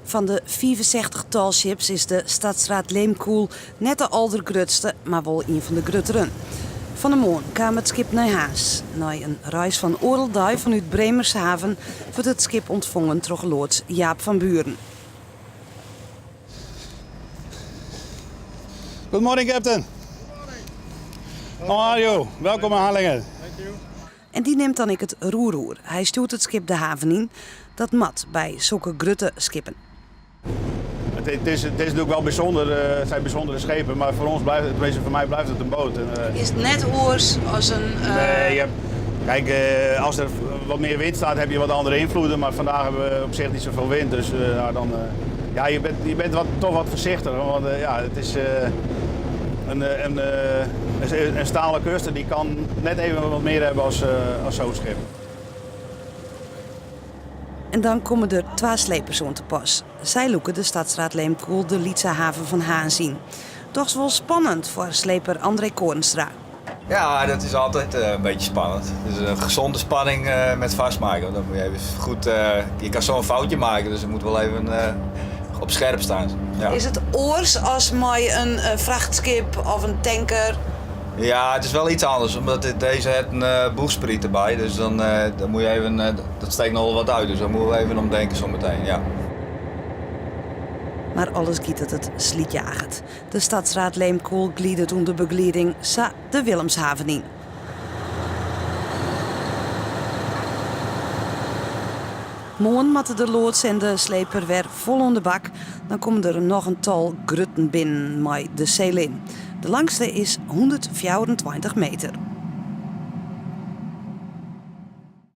Fan de 65 tallships is de Stadsraad Lehmkuhl net de aldergrutste, mar wol ien fan de grutteren. Fan 'e moarn kaam it skip nei Harns. Nei in reis fan oardel dei fanút Bremerhaven wurdt it skip ûntfongen troch loads Jaap van Buren. Good morning, Captain. How are you? Welkom in Harlingen. En dy nimt dan ek it roer oer. Hy stjoert it skip de haven yn. Dat moat by sokke grutte skippen. Het is, het is natuurlijk wel bijzonder, het zijn bijzondere schepen, maar voor ons blijft het, tenminste voor mij blijft het een boot. En, Is it net oars as in. Nee, je hebt, kijk, als er wat meer wind staat, heb je wat andere invloeden. Maar vandaag hebben we op zich niet zoveel wind. Dus nou, dan, ja, je bent toch wat voorzichtiger. Want ja, het is een stalen coaster die kan net even wat meer hebben als zo'n schip. En dan komme der twa slepers oan te pas. Sy lûke de Stadsraad Lehmkuhl de lytse haven fan Harns yn. Dochs wol spannend foar sleper André Koornstra. Ja, dat is altijd een beetje spannend. Het is een gezonde spanning met vastmaken. Want dan moet je even goed, je kan zo een foutje maken, dus je moet wel even op scherp staan. Ja. Is it oars as mei in frachtskip of in tanker? Ja, het is wel iets anders, omdat deze heeft een boegspriet erbij. Dus dan moet je even, dat steekt nog wel wat uit, dus daar moeten we even om denken zometeen. Ja. Mar alles giet dat it slydjaget. De Stadsraad Lehmkuhl glidet ûnder begelieding sa de Willemshaven yn. Moarn moatte de loads en de sleper wer fol oan de bak. Dan komme der noch in tal grutten binnen mei de Ceylin. De langste is 124 meter.